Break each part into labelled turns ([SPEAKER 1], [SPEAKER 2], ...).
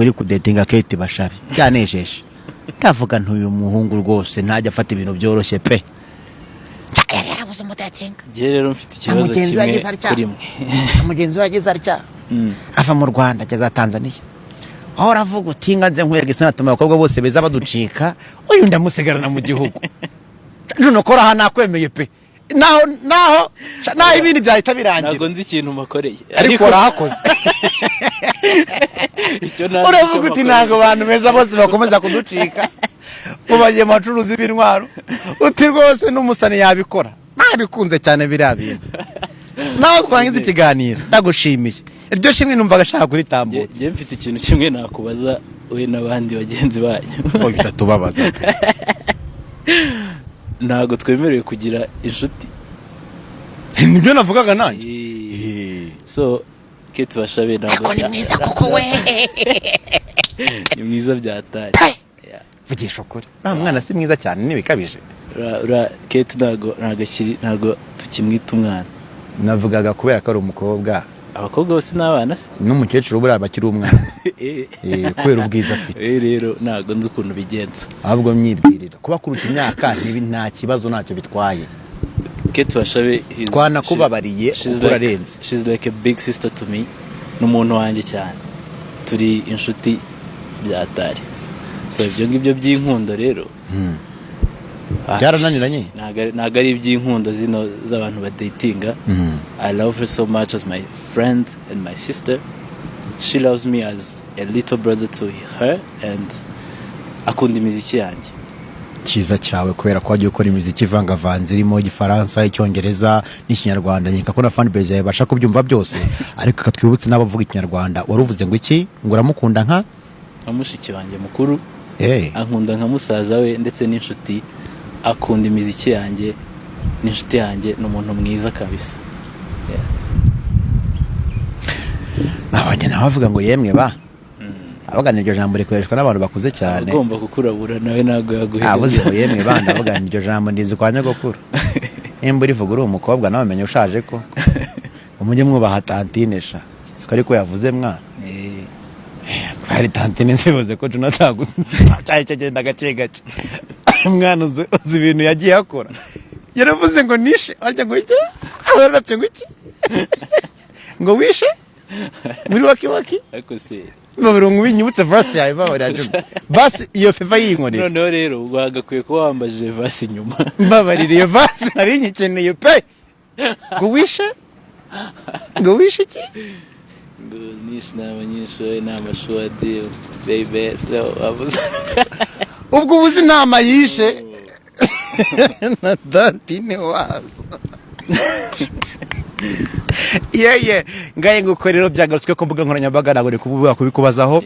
[SPEAKER 1] uri kudatinga Kate Bashabe byanejeje. Ndavuga ntuyu muhungu rwose ntajya afata ibintu byoroshye pe. Yari yarabuze umudatinga.
[SPEAKER 2] Njye rero mfite ikibazo
[SPEAKER 1] Mugenzi we
[SPEAKER 2] kimwe
[SPEAKER 1] yagize atya.
[SPEAKER 2] kuri mwe.
[SPEAKER 1] Mugenzi we yagize atya, ava mu Rwanda ageza Tanzania, aho uravuga uti: "Nga nze nkwereke, sinatuma abakobwa bose beza baducika, uyu ndamusigarana mu gihugu." Juno, kora aha, nakwemeye pe. Naho ibindi byahita birangira.
[SPEAKER 2] Ntabwo nzi ikintu makoreye.
[SPEAKER 1] Ariko urahakoze.
[SPEAKER 2] Icyo ntazi
[SPEAKER 1] Uravuga
[SPEAKER 2] icyo
[SPEAKER 1] uti
[SPEAKER 2] makoreye.
[SPEAKER 1] "Ntabwo abantu beza bose bakomeza kuducika ngo bagiye mu bacuruzi b'intwaro." Uti rwose n'umusani yabikora. Nabikunze cyane biriya bintu. Naho twarangiza ikiganiro, ndagushimiye. Iryo shimwe numvaga ashaka kuritambutsa.
[SPEAKER 2] Njye mfite ikintu kimwe nakubaza, we n'abandi bagenzi banyu.
[SPEAKER 1] Oya, utatubabaza.
[SPEAKER 2] Ntabwo twemerewe kugira inshuti?
[SPEAKER 1] Nibyo navugaga nanjye.
[SPEAKER 2] So Kate Bashabe ntabwo
[SPEAKER 1] Ariko ni mwiza kuko we.
[SPEAKER 2] Ni mwiza byataye. Yeah.
[SPEAKER 1] Vugisha ukuri, nta mwana si mwiza cyane, ntibikabije.
[SPEAKER 2] Kate ntabwo akiri, ntabwo tukimwita umwana.
[SPEAKER 1] Navugaga kubera ko ari umukobwa.
[SPEAKER 2] Abakobwa bose ni abana se?
[SPEAKER 1] N'umukecuru buriya aba akiri umwana. Kubera ubwiza afite.
[SPEAKER 2] Rero ntabwo nzi ukuntu bigenza.
[SPEAKER 1] Ahubwo myibwirira kuba kuruta imyaka nta kibazo, ntacyo bitwaye.
[SPEAKER 2] Kate Bashabe
[SPEAKER 1] Twanakubabariye
[SPEAKER 2] she's
[SPEAKER 1] kuko urarenze.
[SPEAKER 2] She's like a big sister to me. Ni umuntu wanjye cyane, turi inshuti byatari. So ibyo ngibyo by'inkundo rero,
[SPEAKER 1] Byarananiranye?
[SPEAKER 2] Ntabwo ari iby'inkundo zino z'abantu badatinga. I love her so much as my friend and my sister. She loves me as a little brother to her and akunda imiziki yanjye.
[SPEAKER 1] Cyiza cyawe, kubera ko wagiye ukora imiziki ivangavanze, irimo Igifaransa, Icyongereza n'Ikinyarwanda. Nkeka ko na fan base yawe ibasha kubyumva byose, ariko katwibutse n'abavuga Ikinyarwanda. Wari uvuze ngo iki? Ngo uramukunda nka
[SPEAKER 2] Nka mushiki wanjye mukuru.
[SPEAKER 1] Eh.
[SPEAKER 2] Ankunda nka musaza we ndetse n'inshuti. Akunda imiziki yanjye, n'inshuti yanjye, ni umuntu mwiza kabisa. Yeah.
[SPEAKER 1] Nabonye nawe avuga ngo yemwe ba avuga, iryo jambo rikoreshwa n'abantu bakuze cyane.
[SPEAKER 2] Agomba kukurabura nawe, ntabwo yaguhereza.
[SPEAKER 1] Avuze ngo yemwe ba, ndavuga iryo jambo ndizi kwa nyogokuru. Nimba urivuga uri umukobwa, nawe menya ushaje ko umujye mwubaha tantine sha. Siko ariko yavuze mwana?
[SPEAKER 2] Eh.
[SPEAKER 1] Hari tantine zivuze ko Jonathan cyari cyagenda gake gake. Umwana uzi ibintu yagiye akora. Yaravuze ngo nishe arya ngo iki, yararapye ngo iki, ngo wishe muri waki waki.
[SPEAKER 2] Ariko se
[SPEAKER 1] Mbabwira ngo winyibutse verse yawe, mbabarira Juno. Basi iyo favor yinkorera.
[SPEAKER 2] Noneho rero wagakwiye kuba wambajije verse inyuma.
[SPEAKER 1] Mbabarira, iyo verse nari nyikeneye pe. Ngo wishe, ngo wishe iki?
[SPEAKER 2] Ngo nishe inama nyinshi, inama shuwadi baby slow wavuze.
[SPEAKER 1] Ubwo ubuze inama yishe na tantine wazo. Yeye ngaye nguko rero byagarutswe ku mbuga nkoranyambaga, ntabwo ndi kubikubazaho.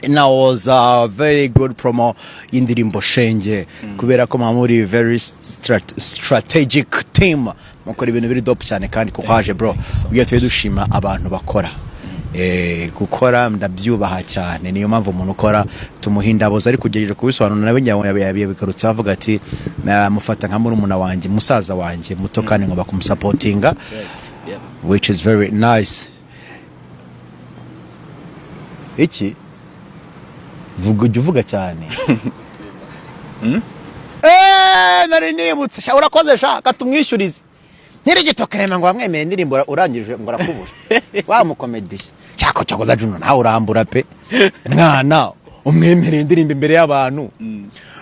[SPEAKER 1] Now was a very good promo y'indirimbo Shenge, kubera ko muba muri very strategic team, mukora ibintu biri dope cyane. Kandi kuhaje bro.
[SPEAKER 2] Thank you so
[SPEAKER 1] Iyo tujye dushima abantu bakora. Gukora ndabyubaha cyane, niyo mpamvu umuntu ukora tumuha indabo. Ariko ugerageje kubisobanura nawe, ngira ngo yabigarutseho avuga ati namufata nka murumuna wanjye, musaza wanjye muto, kandi ngomba kumusupportinga, which is very nice. Iki vuga, ujya uvuga cyane. Nari nibutse sha, urakoze sha, katumwishyurize nyirigito Clement ngo wamwemeye indirimbo urangije ngo arakubura wa mukomediye. Shaka cyakoza Juno, nawe urambura pe. Mwana umwemereye indirimbo imbere y'abantu,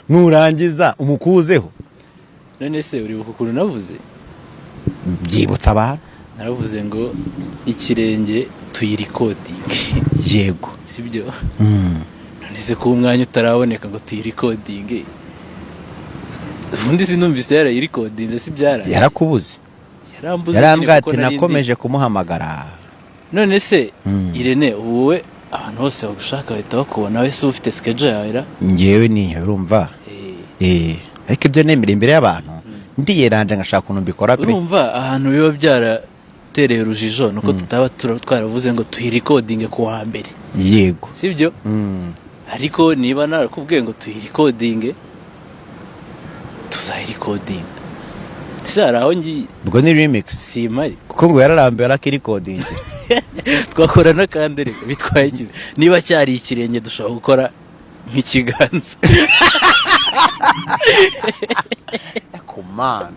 [SPEAKER 1] nurangiza umukuzeho.
[SPEAKER 2] None se uribuka ukuntu navuze?
[SPEAKER 1] Byibutsa abantu.
[SPEAKER 2] Naravuze ngo ikirenge tuyirecordinge. Sibyo? None se kuba umwanya utaraboneka ngo tuyirecordinge, ubundi sinumvise yarayirecordinze, si byaraye?
[SPEAKER 1] Yarakubuze.
[SPEAKER 2] Yarambuze
[SPEAKER 1] Yarambwiye
[SPEAKER 2] nyine kuko
[SPEAKER 1] ati
[SPEAKER 2] nari
[SPEAKER 1] nakomeje kumuhamagara.
[SPEAKER 2] None se Irene, ubu we abantu bose bagushaka bahita bakubona, we se ufite schedule yawe ra?
[SPEAKER 1] Ngewe ni urumva. Ariko ibyo nemera imbere y'abantu ndiyeranje ngashaka ukuntu mbikora pe.
[SPEAKER 2] Urumva ahantu biba byaratereye urujijo nuko tutaba twaravuze ngo tuyirecordinge ku wa mbere. Sibyo? Ariko niba narakubwiye ngo tuyirecordinge, tuzayirecordinga. Ese hari aho ngiye?
[SPEAKER 1] Ubwo ni remix.
[SPEAKER 2] Simpari.
[SPEAKER 1] Kuko ngo yararambiwe arakirecordinge.
[SPEAKER 2] Twakora n'akandi. Reka, bitwaye ikizi niba cyari ikirenge, dushobora gukora nk'ikiganza.
[SPEAKER 1] Kumana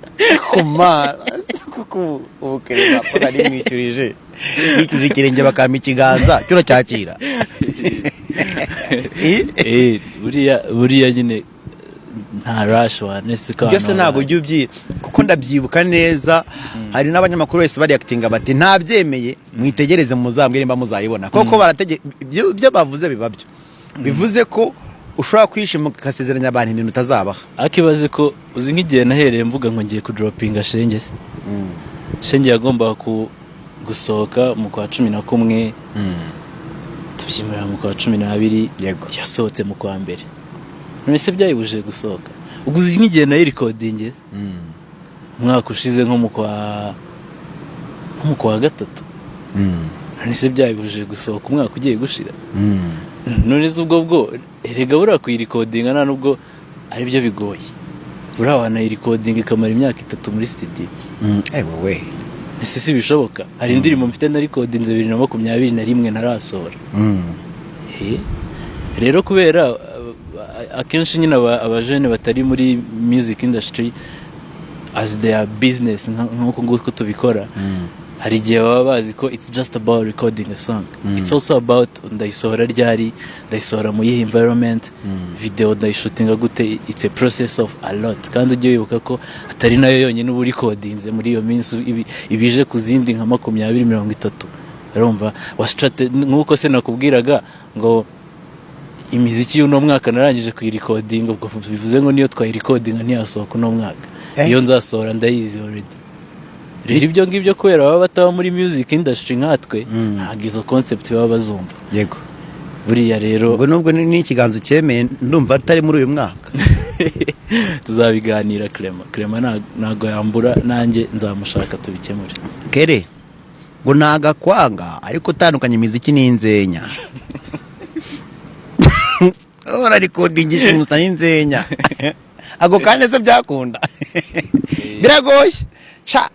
[SPEAKER 1] kumana, kuko ubu kereza ko nari mwishyurije ikirenge bakampa ikiganza, cyo uracyakira?
[SPEAKER 2] Buriya nyine nta rush wa nese ko
[SPEAKER 1] Byose
[SPEAKER 2] abantu
[SPEAKER 1] ntabwo ujya ubyi, kuko ndabyibuka neza, hari n'abanyamakuru wese bariyakitinga bati: "Ntabyemeye, mwitegereze, muzambwire nimba muzayibona." Koko baratege ibyo bavuze biba byo, bivuze ko ushobora kwishima ugasezeranya abantu ibintu utazabaha.
[SPEAKER 2] Akibaze ko uzi nk'igihe nahereye mvuga ngo ngiye kudropinga Shenge, se Shenge yagombaga gusohoka mu kwa 11, tubyimurira mu kwa 12. Yasohotse mu kwa mbere. None se byayibujije gusohoka? Ubwo uzi nk'igihe nayirecordinge umwaka ushize, nko mu kwa gatatu. None se byayibujije gusohoka umwaka ugiye gushira? None se ubwo bwo erega buriya kuyirecordinga nta nubwo aribyo bigoye. Buriya wanayirecordinga ikamara imyaka 3 muri studio.
[SPEAKER 1] Ewe we!
[SPEAKER 2] Ese si bishoboka? Hari indirimbo mfite narecordinze 2021 ntarasohora. Rero kubera akenshi nyine abajene batari muri music industry as their business nk'uko nguko tubikora, hari igihe baba bazi ko it's just about recording a song. It's also about ndayisohora ryari, ndayisohora mu yihe environment, video ndayishootinga gute. It's a process of a lot. Kandi ujye wibuka ko atari nayo yonyine uba urecordinze muri iyo minsi, ibije ku zindi nka 20, 30. Urumva wa nk'uko se nakubwiraga ngo imiziki y'uno mwaka narangije kuyirecordinga, ubwo bivuze ngo niyo twayirecordinga ntiyasohoka uno mwaka. Iyo nzasohora ndayizi already. Rero ibyo ngibyo, kubera baba bataba muri music industry nkatwe, ntabwo izo concept baba bazumva. Buriya rero
[SPEAKER 1] Ubwo nubwo n'ikiganza ucyemeye, ndumva atari muri uyu mwaka.
[SPEAKER 2] Tuzabiganira. Clement, Clement ntabwo yambura, nanjye nzamushaka tubikemure.
[SPEAKER 1] Kere ngo ntagakwanga, ariko utandukanye imiziki n'inzenya, urarecordingisha umusa n'inzenya ako kanya se byakunda? Biragoye sha.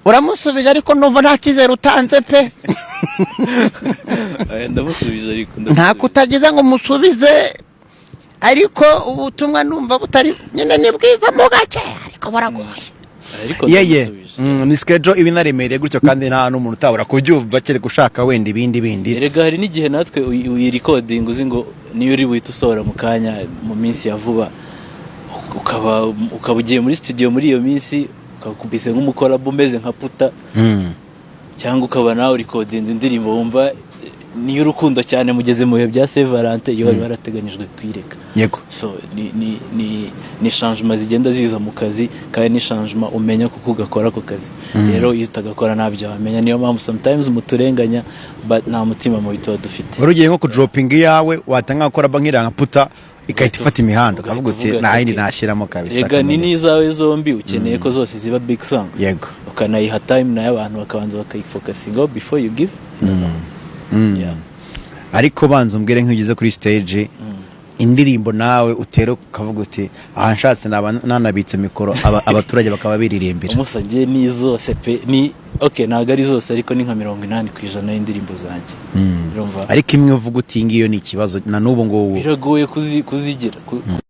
[SPEAKER 1] Uramusubije, ariko numva nta cyizere utanze pe.
[SPEAKER 2] Aya, ndamusubije ariko
[SPEAKER 1] Ntako
[SPEAKER 2] ndamusubije.
[SPEAKER 1] utagize ngo musubize, ariko ubutumwa numva butari nyine ni bwiza mo gake, ariko buragoye.
[SPEAKER 2] Ariko
[SPEAKER 1] yeye
[SPEAKER 2] ndamusubije.
[SPEAKER 1] Ni schedule iba inaremereye gutyo, kandi nta n'umuntu utabura kubyumva kereka ushaka wenda ibindi bindi.
[SPEAKER 2] Erega hari n'igihe natwe uyirecordinga uzi ngo niyo uri buhite usohora mu kanya, mu minsi ya vuba, ukaba ugiye muri studio muri iyo minsi, ukakubise nk'umucollabo umeze nka puta, cyangwa ukaba nawe urecordinze indirimbo wumva niyo urukundo cyane, mugeze mu bihe bya Saint Valentin, iyo wari warateganyijwe tuyireka. So ni changement zigenda ziza mu kazi, kandi ni changement umenya kuko ugakora ako kazi. Rero iyo utagakora ntabyo wamenya. Niyo mpamvu sometimes muturenganya, but nta mutima mubi tuba dufite.
[SPEAKER 1] Wari ugiye nko kudropinga iyawe, watanga gukora nk'iriya nka puta, igahita ifata imihanda,
[SPEAKER 2] Ugahita
[SPEAKER 1] ukavuga uti
[SPEAKER 2] uvuga
[SPEAKER 1] nta yindi
[SPEAKER 2] ati,
[SPEAKER 1] nashyiramo kabisa.
[SPEAKER 2] Rega ni
[SPEAKER 1] Akamenyetso.
[SPEAKER 2] n'izawe zombi ukeneye ko zose ziba big songs, ukanayiha time nayo, abantu bakabanza bakayifocusingaho before you give. Yeah.
[SPEAKER 1] Ariko banza umbwire, nk'iyo ugeze kuri stage, indirimbo nawe utera ukavuga uti: "Aha nshatse naba nanabitse mikoro, abaturage bakaba biririmbira."
[SPEAKER 2] Umusagiye ni zose pe. Ni okay, ntabwo ari zose, ariko ni nka 80% y'indirimbo zanjye. Urumva?
[SPEAKER 1] Ariko imwe uvuga uti: "Iyi ngiyo ni ikibazo na n'ubu ngubu."
[SPEAKER 2] Biragoye kuzigira.